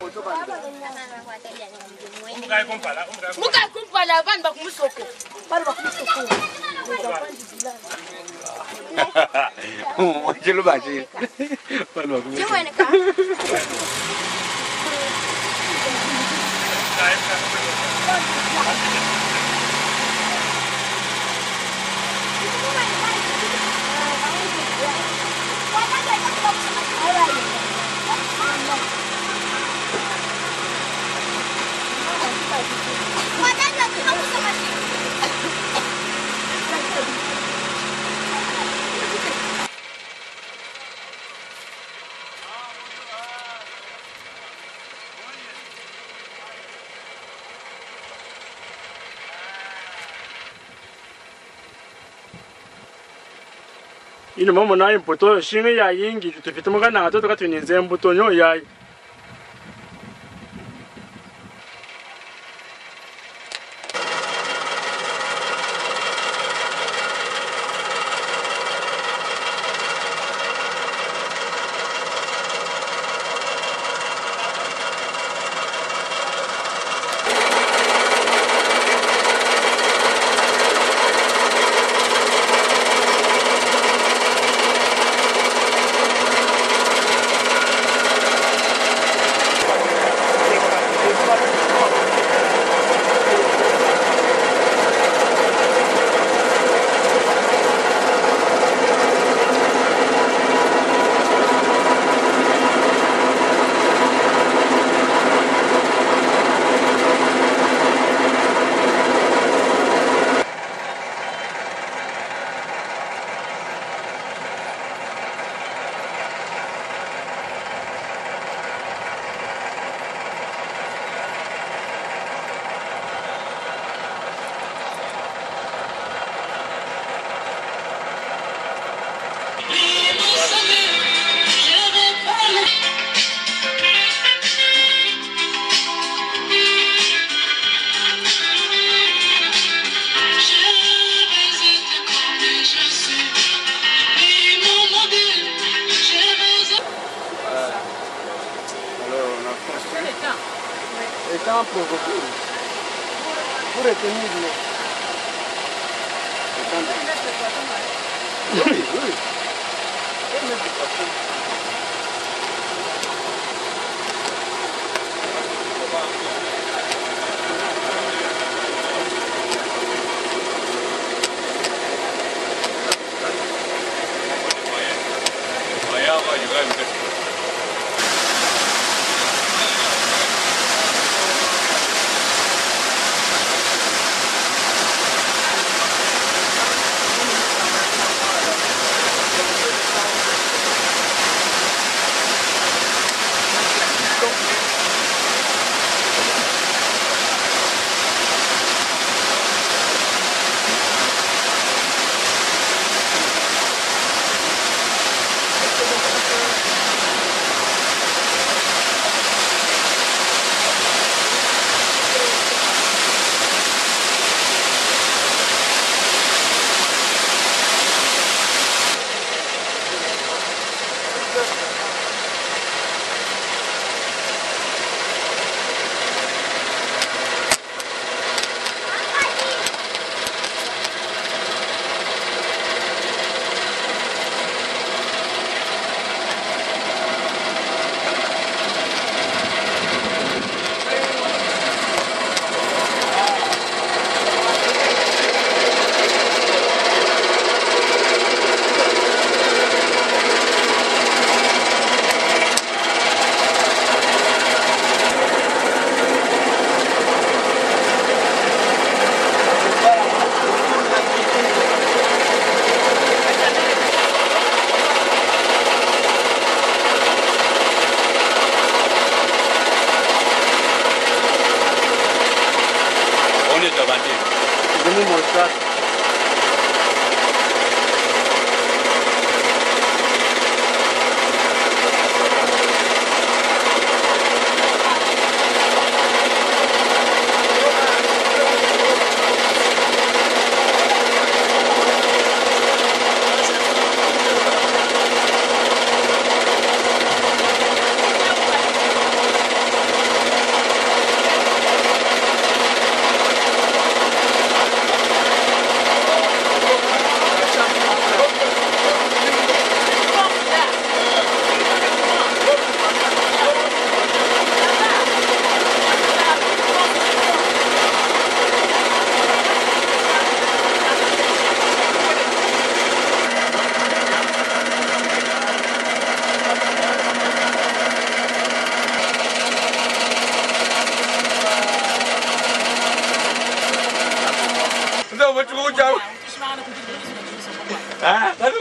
Mukai kumpala bana bakumusoko. Bana bakumusoko. Tshiluba tshi. Bana bakumusoko. Ino momo nayi mpoto shinga ya yingi tupita mukana toto katuninze mbuto nyo yayi. Alors on a construit. Étant provoqué pour retenir l'eau. Étant Oui, oui. Et mettre du poisson.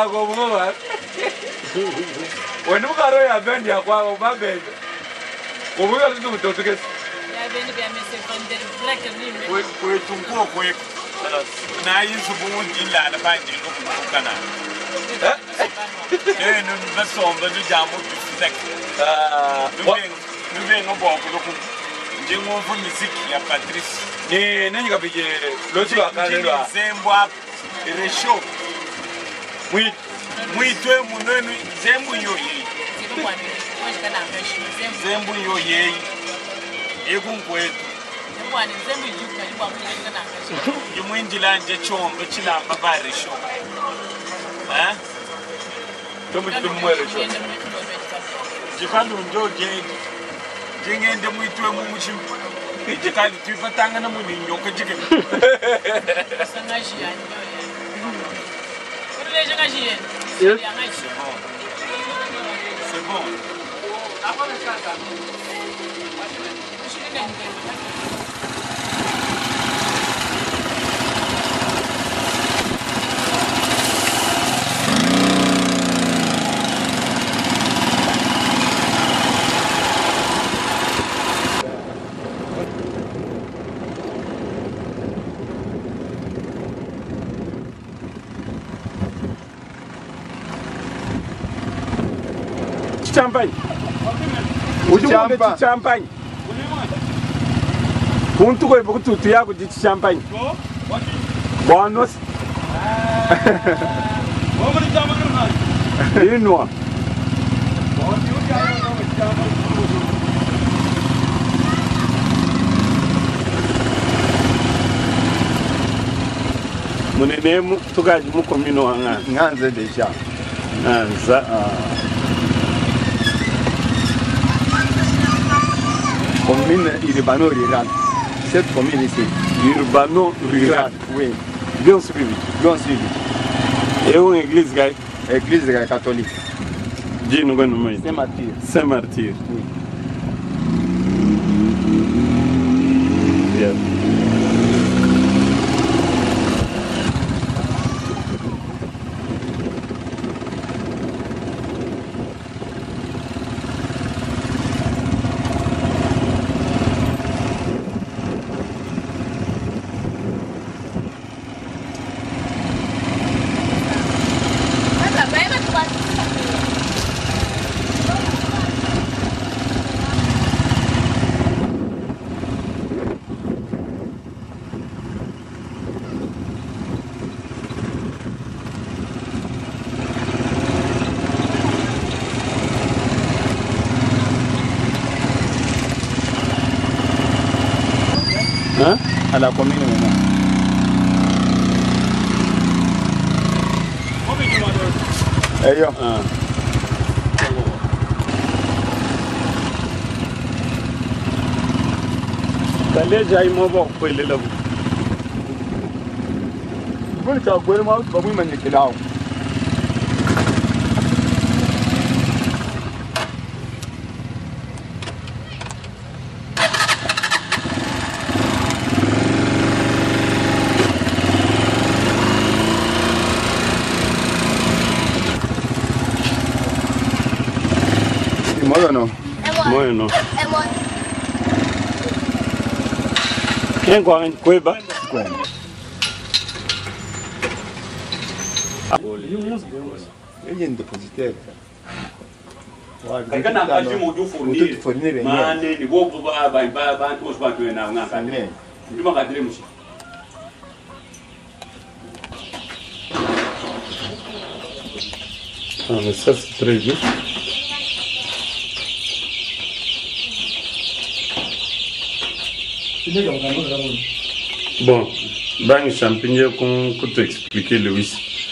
Kagoboa. Wena mukaro ya bendi ya kwa ba bendi. Kubuya tu tutoke. Kwetu kwe na yizu bundila na banje ngokukana. Eh no basomba lujambo bisek. Nube ngobokuluku. Njengomvu miziki ya Patrice. Ni nini kapije lochi wa kalelwa. Zembwa resho. Mwitwe munenu zembu yoyi. Zembu yoyi. Ekunkwetu. Imwinjila nje chombo chilamba ba resho. Eh? Chombo chitumwere resho. Jikalo njo jendi. Jingende mwitwe mu muchimu. Jikali tuifatanga na muninyoka jike. C'est bon. Champagne. Uchiwonde champagne. Kuntu kwe bukututu yako dichi champagne. Bonos. Inwa. Munene tukaji mukomino wanga. Nganze deja. Nganza. Commune urbano-rurale. Cette commune ici. Urbano-rurale. Oui. Bien suivi. Bien suivi. Et où église gars? Église catholique. Saint-Martyr. Saint-Martyr. Oui. Bien. Hein? À la commune maintenant. Eyo. Ah. Kaleja imoba kupwelela bu. Buli chagwele mwa bamwimanyikirawo. Moyo no. Moyo no. Kengwa kweba. Kwema. Yeye ni dépositaire. Kana kaji mo du Utu fournir. fournir yenyewe. Mane ni bo ba ba ba ba to ba to na ngaka. Fournir. Nduma kadire mushi. Ah, mais ça c'est très bien. Bon, bang champignon qu'on peut t'expliquer, Louis.